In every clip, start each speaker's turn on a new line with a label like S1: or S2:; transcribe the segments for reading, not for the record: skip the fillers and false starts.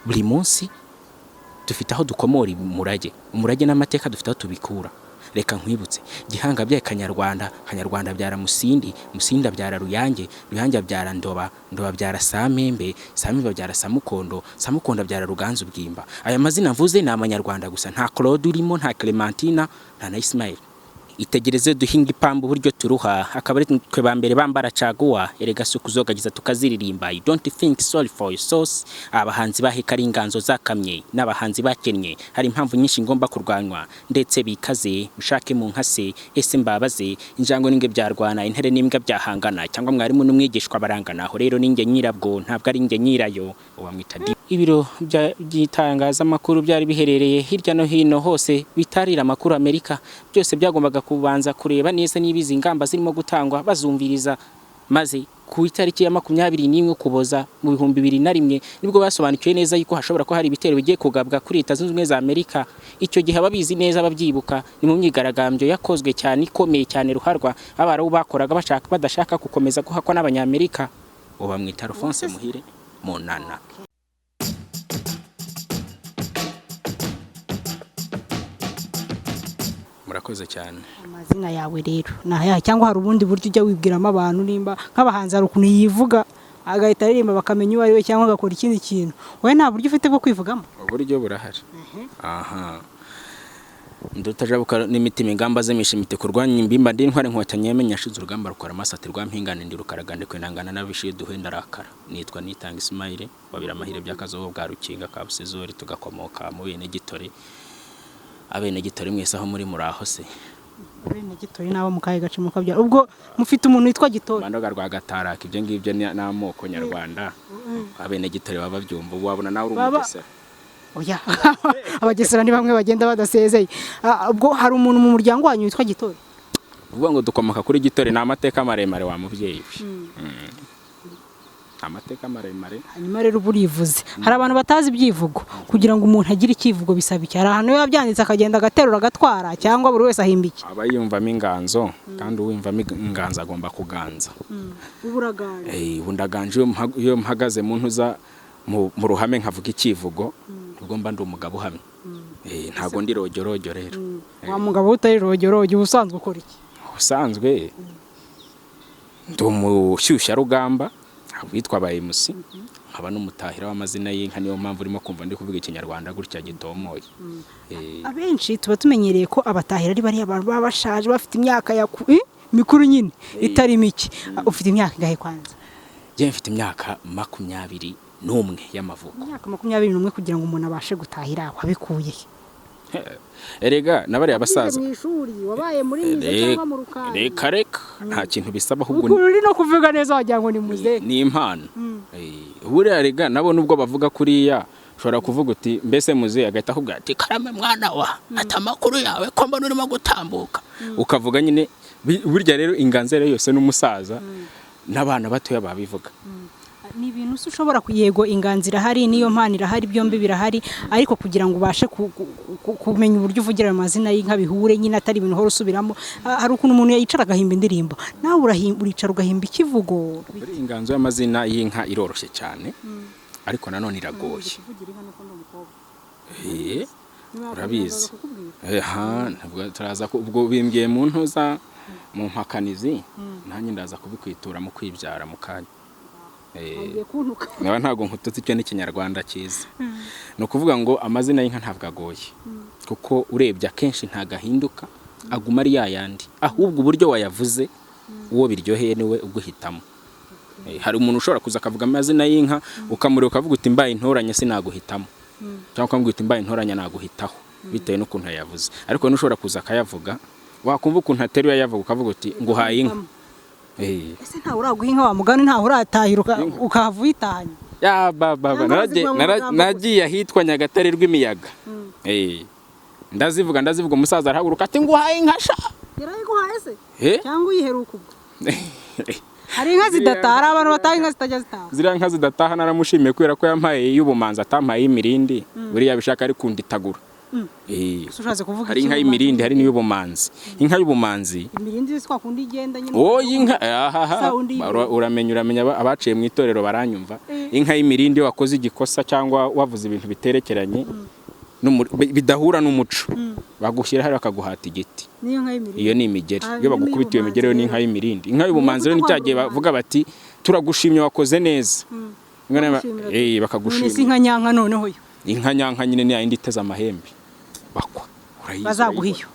S1: Buri munsi dufite aho dukomora umurage, umurage n'amateka dufite aho tubikura. Reka nkwibutse: Gihanga abyaye Kanyarwanda, Kanyarwanda abyara Musindi, Musindi abyara Ruyange, Ruyange abyara Ndoba, Ndoba abyara Samembe, Samembe abyara Samukondo, Samukondo abyara Ruganzu Bwimba. Aya mazina mvuze ni amanyarwanda gusa, nta Claude urimo, nta Clementina, nta na Ismail. Itegereze duhinga ipamba uburyo turuha, akaba ari twe ba mbere bambara caguwa. Erega si ukuzogagiza tukaziririmba. You don't think sorry for your source. Abahanzi baheka ari inganzo zakamye n'abahanzi bakennye, hari impamvu nyinshi ngomba kurwanywa ndetse bikaze. Mushake mu nkase, ese mbabaze, injangwe n'ingwe byarwana, intare n'imbwa byahangana, cyangwa mwarimu n'umwigishwa barangana? Aho rero ninjye nyirabwo, ntabwo ari njye nyirayo. Ubamwita di ibiro by'itangazamakuru byari biherereye hirya no hino hose bitarira amakuru Amerika, byose byagombaga kubanza kureba neza niba izi ngamba zirimo gutangwa bazumviriza. Maze ku itariki ya 21 Ukuboza mu 2001 nibwo basobanukiwe neza yuko hashobora kuba hari ibitero bigiye kugabwa kuri Leta Zunze Ubumwe za Amerika. Icyo gihe ababizi neza babyibuka, ni mu myigaragambyo yakozwe cyane, ikomeye cyane, ruharwa Abarabu bakoraga bashaka badashaka gukomeza guhakwa n'Abanyamerika. Uwo bamwita Alphonse Muhire Munana. Murakoze cyane.
S2: Amazina yawe rero ni ayahe? Cyangwa hari ubundi buryo ujya wibwiramo abantu? Nimba nk'abahanzi hari ukuntu yivuga agahita aririmba bakamenya uwo ari we, cyangwa agakora ikindi kintu, wowe nta buryo ufite bwo kwivugamo?
S1: Uburyo burahari. Aha ndutajabuka n'imitima, ingamba z'imishimite kurwanya imbimba, ndi intwari inkotanyi yamenye yashize urugamba rukora amasati rwa mpingane, ndi rukaragande kwinangana n'abishiye duhenda arakara. Nitwa Nitanga Ismail wabira amahire by'akazobo bwa Rukinga ka Busezori, tugakomoka mu bene Gitore. Abene Gitore mwese aho muri, muraho se?
S2: Bene Gitore n'abo mu kahe gace mukabyara? Ubwo mufite umuntu witwa Gitore?
S1: Mandoga rwa Gataraka, ibyo ngibyo ni amoko nyarwanda. Abene Gitore baba babyumva, ubu wabona nawe uri umugesera.
S2: Oya, Abagesera ni bamwe bagenda badasezeye. Ubwo hari umuntu mu muryango wanyu witwa Gitore?
S1: Uvuga ngo dukomoka kuri Gitore ni amateka maremare wa mubyeyi we. Amateka maremare.
S2: Hanyuma rero uba urivuze, hari abantu batazi ibyivugo. Kugira ngo umuntu agire icyivugo bisaba iki? Hari ahantu biba byanditse akagenda agaterura agatwara, cyangwa buri wese ahimba iki?
S1: Aba yiyumvamo inganzo, kandi uwiyumvamo inganzo agomba kuganza.
S2: Ubu uraganje?
S1: Ubu ndaganje. Iyo mpagaze mu ntuza mu ruhame nkavuga icyivugo, nibwo mba ndi umugabo uhamye. Ntabwo ndi rojyorojyo rero.
S2: Wa mugabo utari rojyorojyo, uba usanzwe ukora iki?
S1: Ubusanzwe ndi umushyushyarugamba witwa ba MC, nkaba n'umutahira w'amazina y'inka. Niyo mpamvu urimo kumva ndi kuvuga ikinyarwanda gutya gitomoye.
S2: Abenshi tuba tumenyereye ko abatahira ari bariya bantu baba bashaje, bafite imyaka ya mikuru nyine itari mike. Ufite imyaka ingahe kwanza?
S1: Njyewe mfite imyaka 21 y'amavuko.
S2: Imyaka 21, kugira ngo umuntu abashe gutahira wabikuye he?
S1: Erega na bariya basaza
S2: mu ishuri, wabaye muri mize cyangwa mu rukari?
S1: Reka reka, nta kintu bisaba, ahubwo
S2: Ukuntu uri no kuvuga neza wagira ngo ni muzehe.
S1: Ni impano. Buriya rega nabo nubwo bavuga kuriya, ushobora kuvuga uti: "Mbese muzehe?" Agahita akubwira ati: "Karame mwana wa," ati: "Amakuru yawe ko mbona urimo gutambuka?" Ukavuga nyine. Burya rero inganzo rero yose n'umusaza n'abana batoya babivuga.
S2: Ni ibintu se ushobora yego, inganzo irahari, n'iyo mpano irahari, byombi birahari, ariko kugira ngo ubashe kumenya uburyo uvugira ayo mazina y'inka bihure nyine, atari ibintu uhora usubiramo. Hari ukuntu umuntu yicara agahimba indirimbo, nawe uricara ugahimba ikivugo?
S1: Buriya inganzo y'amazina y'inka iroroshye cyane, ariko nanone iragoye. Urabizi. Ha, ntabwo turaza ubwo bimbwiye mu ntuza mu mpakanizi, nanjye ndaza kubikwitura mu kwibyara mu kanya. Nkaba ntabwo nkututse, icyo n'ikinyarwanda cyiza. Ni ukuvuga ngo amazina y'inka ntabwo agoye, kuko urebye akenshi ntabwo ahinduka, aguma ari ya yandi, ahubwo uburyo wayavuze uwo biryoheye niwe uguhitamo. Hari umuntu ushobora kuza akavuga amazina y'inka, ukamureba ukavuga uti: "Mbaye intoranya sinaguhitamo," cyangwa ukamubwira uti: "Mbaye intoranya naguhitaho," bitewe n'ukuntu yayavuze. Ariko n'ushobora kuza akayavuga, wakumva ukuntu ateruye ayavuga, ukavuga uti: "Nguhaye inka."
S2: Ese ntawe uraguha inka wa mugani, ntawe uratahira ukahava uyitahanye?
S1: Ya ba ba ba.
S2: Cyangwa baziguha mu magambo gusa?
S1: Nagiye ahitwa Nyagatare rw'imiyaga. Ndazivuga, ndazivuga, umusaza arahaguruka ati: "Nguhaye inka sha."
S2: Yarayiguhaye se?
S1: Eh?
S2: Cyangwa uyiheruka? Ubwo hari inka zidataha, hari abantu bataha inka zitajya zitaha.
S1: Ziriya nka zidataha naramushimiye kubera ko yampaye iy'ubumanzi, atampaye iy'imirindi. Buriya bishaka ari kunditagura. Eh,
S2: Ese ushatse kuvuga
S1: hari
S2: iki
S1: inka
S2: ubumanzi?
S1: y'imirindi, hari n'iy'ubumanzi. Inka y'ubumanzi,
S2: Imirindi si kwa kundi igenda nyine?
S1: Oya, inka ahaha.
S2: Sound y'imirindi.
S1: Uramenya abaciye mu itorero baranyumva. Inka y'imirindi, iyo wakoze igikosa cyangwa wavuze ibintu biterekeranye bidahura n'umuco, bagushyira hariya bakaguhata igiti.
S2: Niyo nka y'imirindi?
S1: Iyo ni imigeri.
S2: Ah,
S1: Iyo bagukubita iyo migeri, yo ni inka y'imirindi. Inka y'ubumanzi rero ni cya gihe bavuga bati: "Turagushimye, wakoze neza."
S2: Bagushimira.
S1: Eh,
S2: None si
S1: bakagushimira.
S2: Inka nyanka noneho yo?
S1: Inka nyanka nyine ni yayindi iteze amahembe bakwa. Urayizi,
S2: Bazaguha
S1: urayibona.
S2: iyo.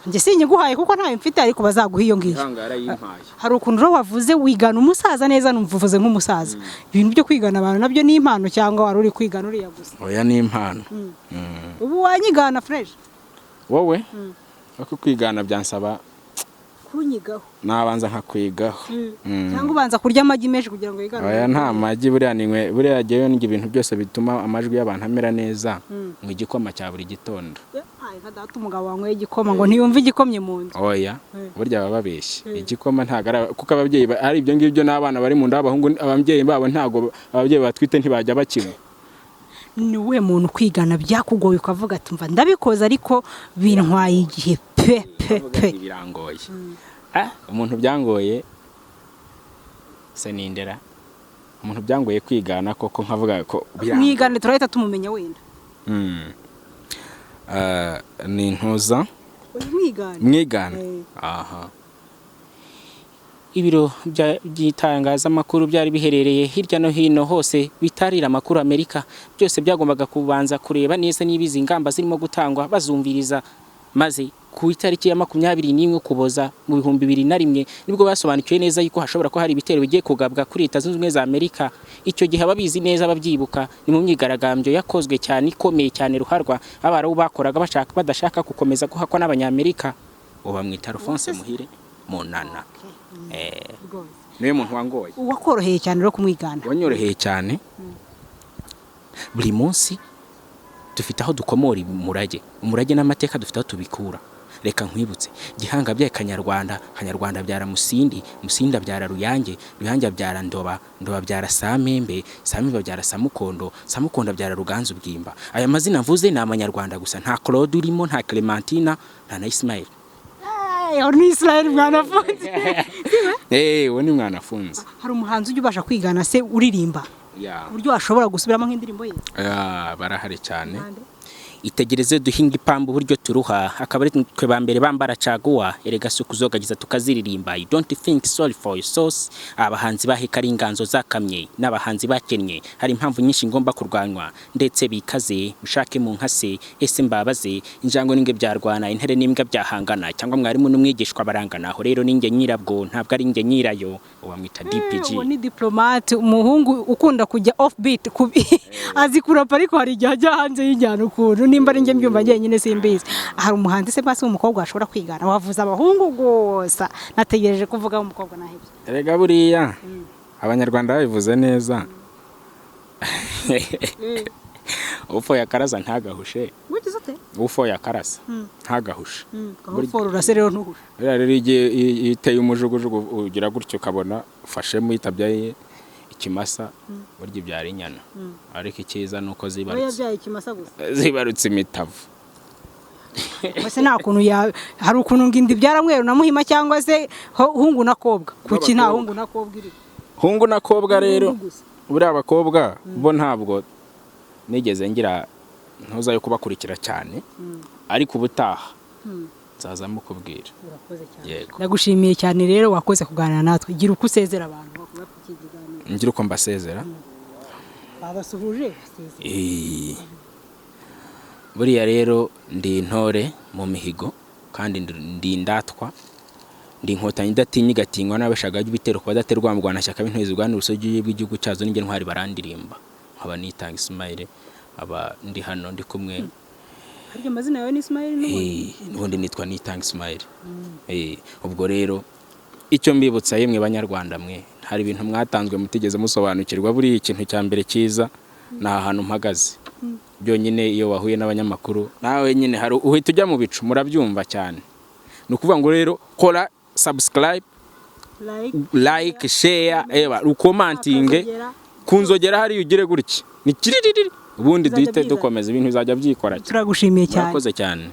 S2: Njye sinyiguhaye kuko ntayo mfite, ariko bazaguha iyo ngiyo.
S1: Gihanga yarayimpaye.
S2: Hari ukuntu rero wavuze wigana umusaza neza, numva uvuze nk'umusaza. Ibintu byo kwigana abantu nabyo ni impano, cyangwa wari uri kwigana uriya gusa?
S1: Oya, ni impano.
S2: Ubu wanyigana fresh?
S1: Wowe ariko kwigana byansaba
S2: Kunyigaho.
S1: Nabanza nkakwigaho.
S2: Cyangwa ubanza kurya amagi menshi kugira ngo wigane?
S1: Oya, nta magi. Buriya ninywe, buriya jyewe ndya ibintu byose bituma amajwi y'abantu amera neza mu igikoma cya buri gitondo.
S2: Ay, nka data, umugabo wanyweye igikoma ngo ntiyumve igikomye mu nzu.
S1: Oya, burya baba babeshye. Igikoma ntabwo ari kuko ababyeyi ari ibyo ngibyo n'abana bari mu nda b'abahungu, ababyeyi babo ntabwo, ababyeyi batwite ntibajya bakinywa.
S2: Ni uwuhe muntu kwigana byakugoye, ukavuga ati: "Mva ndabikoze ariko bintwaye igihe pe pe
S1: Bavuga
S2: pe"?
S1: ati, "Birangoye." Ah, umuntu byangoye se nindera? Umuntu byangoye kwigana koko nkavuga ko birangoye.
S2: Mwigane turahita tumumenya wenda.
S1: Ah, ni ntuza.
S2: Mwigane.
S1: Mwigana.
S2: Eh.
S1: Aha ibiro by'itangazamakuru byari biherereye hirya no hino hose bitarira amakuru Amerika, byose byagombaga kubanza kureba neza niba izi ngamba zirimo gutangwa bazumviriza. Maze ku itariki ya 21 Ukuboza mu 2001 nibwo basobanukiwe neza yuko hashobora kuba hari ibitero bigiye kugabwa kuri Leta Zunze Ubumwe za Amerika. Icyo gihe ababizi neza babyibuka, ni mu myigaragambyo yakozwe cyane, ikomeye cyane, ruharwa, Abarabu bakoraga bashaka badashaka gukomeza guhakwa n'Abanyamerika. Ubu bamwita Alphonse Muhire Munana. Niwe muntu wangoye.
S2: Uwakoroheye cyane rero kumwigana?
S1: Wanyoroheye cyane, buri munsi dufite aho dukomora umurage. Umurage n'amateka dufite aho tubikura. Reka nkwibutse: Gihanga abyaye Kanyarwanda, Kanyarwanda abyara Musindi, Musindi abyara Ruyange, Ruyange abyara Ndoba, Ndoba abyara Samembe, Samembe abyara Samukondo, Samukondo abyara Ruganzu Bwimba. Aya mazina mvuze ni amanyarwanda gusa, nta Claude urimo, nta Clementina, nta na Ismail.
S2: Eh, ni Israel Mwanafunzi.
S1: Eh, uwo ni Mwanafunzi.
S2: Hari umuhanzi ujya ubasha kwigana se uririmba, ku buryo washobora gusubiramo nk'indirimbo ye?
S1: Ya, barahari cyane. Itegereze duhinga ipamba uburyo turuha, akaba ari twe ba mbere bambara caguwa. Erega si ukuzogagiza tukaziririmba. You don't think sorry for your source. Abahanzi baheka ari inganzo zakamye n'abahanzi bakennye, hari impamvu nyinshi ngomba kurwanywa ndetse bikaze. Mushake mu nkase, ese mbabaze, injangwe n'ingwe byarwana, intare n'imbwa byahangana, cyangwa mwarimu n'umwigishwa barangana? Aho rero ninjye nyirabwo, ntabwo ari njye nyirayo. Uwo bamwita DPG.
S2: Uwo ni Diplomate, umuhungu ukunda kujya off beat, azi kurapa, ariko hari igihe ajya hanze y'injyana ukuntu. Nimba ari njye mbyumva njyenyine simbizi. Hari umuhanzi se basi w'umukobwa washobora kwigana? Wavuze abahungu gusa, nategereje kuvuga umukobwa nahebye.
S1: Erega buriya Abanyarwanda babivuze neza: "Ufoye akaraza ntagahushe."
S2: Wigize ute?
S1: Ufoye akarasa ntagahushe.
S2: Ufora urase rero ntuhushe.
S1: Buriya rero iyo iteye umujugujugu ugira gutyo ukabona ufashemo itabyaye ikimasa, burya ibyara inyana. Ariko icyiza ni uko
S2: Aba
S1: zibarutse
S2: yabyaye ikimasa gusa.
S1: Zibarutse imitavu.
S2: Ese nta kuntu ya hari ukuntu ngo inda ibyara mweru na muhima, cyangwa se hungu na kobwa? Kuki nta hungu na kobwa iri?
S1: Hungu na kobwa rero,
S2: Hungu gusa.
S1: buriya abakobwa bo ntabwo nigeze ngira ntuza yo kubakurikira cyane, ariko ubutaha nzaza mukubwira.
S2: Urakoze cyane.
S1: Yego.
S2: Ndagushimiye cyane rero, wakoze kuganira natwe. Gira uko usezera abantu bakora iki kiganiro.
S1: Ngira uko mbasezera?
S2: Babasuhuje, basezera.
S1: Buriya rero ndi intore mu mihigo, kandi ndi indatwa, ndi Inkotanyi idatinya igatinywa n'abashaka ibitero ku badaterwa mu Rwanda, shyaka b'intore zirwanira ubusugi bw'igihugu cyazo. Ninjye ntwari barandirimba, nkaba nitanga Ismail, aba ndi hano ndi kumwe.
S2: Harya amazina yawe ni Ismail n'ubundi?
S1: Eh, n'ubundi nitwa Nitanga Ismail. Ubwo rero icyo mbibutsa, yemwe Banyarwanda mwe, hari ibintu mwatanzwe mutigeze musobanukirwa. Buriya ikintu cya mbere cyiza ni aha hantu mpagaze byonyine. Iyo wahuye n'abanyamakuru nawe nyine hari uhita ujya mu bicu, murabyumva cyane. Ni ukuvuga ngo rero kora subscribe,
S2: like,
S1: like, share, eba ukomantinge
S2: akazogera.
S1: Ku nzogera hariya ugire gutya ni kiririri. Ubundi
S2: Bizajya
S1: duhite
S2: byizana.
S1: dukomeza, ibintu bizajya byikora cyane.
S2: Turagushimiye cyane.
S1: Murakoze cyane.